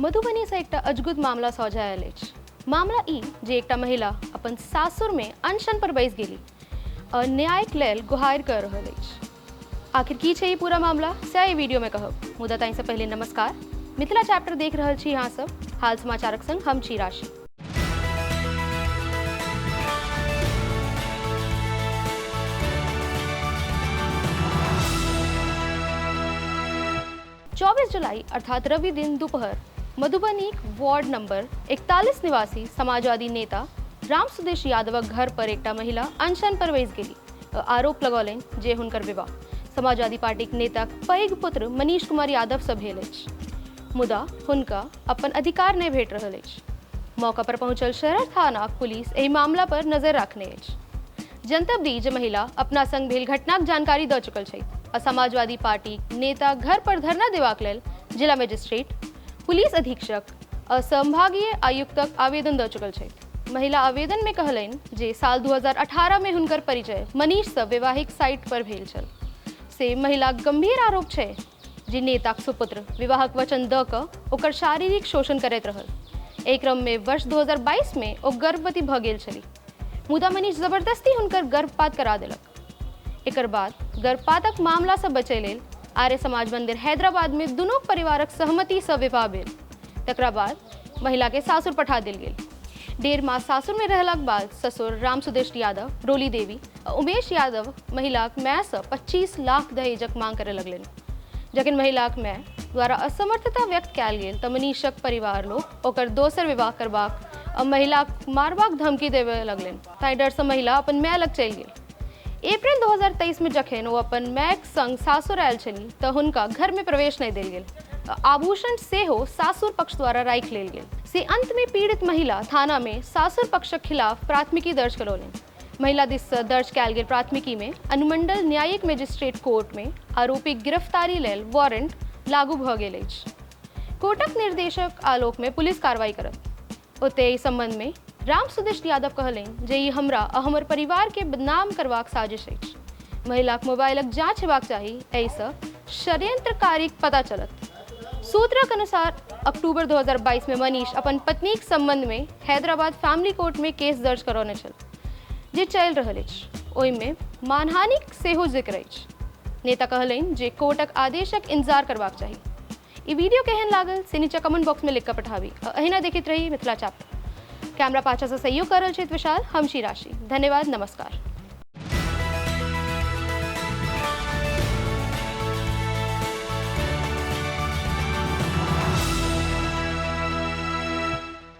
मधुबनीसँ एकटा अजगुत मामला सोझा आयल अछि। मामला ई जे एकटा महिला अपन सासुरमे अनशन पर बैसि गेली आ न्यायक लेल गुहारि कऽ रहल अछि। आखिर की छै ई पूरा मामला सएह एहि वीडियोमे कहब, मुदा ताहिसँ पहिले नमस्कार। मिथिला चैप्टर देख रहल छी अहाँ सब, हाल समाचारक संग हम छी राशि। 24 जुलाई अर्थात रवि दिन दोपहर मधुबनीक वार्ड नंबर 41 निवासी समाजवादी नेता राम सुदेश यादवक घर पर एकटा महिला अनशन पर बैस गेली। आरोप लगौलनि जे हुनकर विवाह समाजवादी पार्टीक नेताक पैघ पुत्र मनीष कुमार यादव सँ भेल अछि, मुदा हुनका अपन अधिकार नहि भेट रहल अछि। मौका पर पहुंचल शहर थानाक पुलिस एहि मामला पर नजर राखने अछि। जनतब दी जे महिला अपना संग भेल घटनाक जानकारी दऽ चुकल छथि आ समाजवादी पार्टीक नेता घर पर धरना देबाक लेल जिला मजिस्ट्रेट, पुलिस अधीक्षक आ संभागीय आयुक्तक आवेदन दऽ चुकल छथि। महिला आवेदन मे कहलनि जे साल 2018 मे हुनकर परिचय मनीष सँ वैवाहिक साइट पर भेल छल। से महिलाक गंभीर आरोप छै जे नेताक सुपुत्र विवाहक वचन दऽ कऽ ओकर शारीरिक शोषण करैत रहल। एहि क्रम मे वर्ष 2022 मे ओ गर्भवती भऽ गेल छलीह, मुदा मनीष जबरदस्ती हुनकर गर्भपात करा देलक। एकर बाद गर्भपातक मामला सँ बचय लेल आर्य समाज मंदिर हैदराबाद मे दुनू परिवारक सहमति सँ विवाह भेल। तकरा बाद महिला के सासुर पठा देल गेल। 1.5 मास सासुर मे रहलाक बाद ससुर राम सुदेश यादव, रोली देवी आ उमेश यादव महिलाक माय सँ 25 लाख दहेजक मांग करय लगलनि। जखन महिलाक माय द्वारा असमर्थता व्यक्त कयल गेल तऽ मनीषक परिवार लोक ओकर दोसर विवाह करबाक आ महिलाक मारबाक धमकी देबय लगलनि। ताहि डर सँ महिला अपन माय लग चलि गेल। अप्रैल 2023 मे जखन ओ अपन मायक संग सासुर आयल छलीह तऽ हुनका घर मे प्रवेश नहि देल गेल। आभूषण सेहो सासुर पक्ष द्वारा राखि लेल गेल। से अंत मे पीड़ित महिला थाना मे सासुर पक्षक खिलाफ प्राथमिकी दर्ज करौलनि। महिला दिस सँ दर्ज कयल गेल प्राथमिकी मे अनुमंडल न्यायिक मजिस्ट्रेट कोर्ट मे आरोपीक गिरफ्तारी लेल वारंट लागू भऽ गेल अछि। कोर्टक निर्देशक आलोक मे पुलिस कार्रवाई करत। ओतहि एहि संबंध मे राम सुदेश यादव कहलनि जे ई हमरा आ हमर परिवार के बदनाम करबाक साजिश अछि। महिलाक मोबाइलक जांच हेबाक चाही, एहिसँ षड्यंत्रकारीक पता चलत। सूत्रक अनुसार अक्टूबर 2022 मे मनीष अपन पत्नीक संबंध मे हैदराबाद फैमिली कोर्ट मे केस दर्ज करौने छल, जे चलि रहल अछि। ओहिमे मानहानिक सेहो जिक्र अछि। नेता कहलनि जे कोर्टक आदेशक इंतजार करबाक चाही। ई वीडियो केहन लागल से नीचा कमेंट बॉक्स में लिख कऽ पठाबी। अहिना देखैत रही मिथिला चैप्टर। कैमरा पाछासँ सहयोग कर रहल छथि विशाल, हम छी राशि। धन्यवाद, नमस्कार।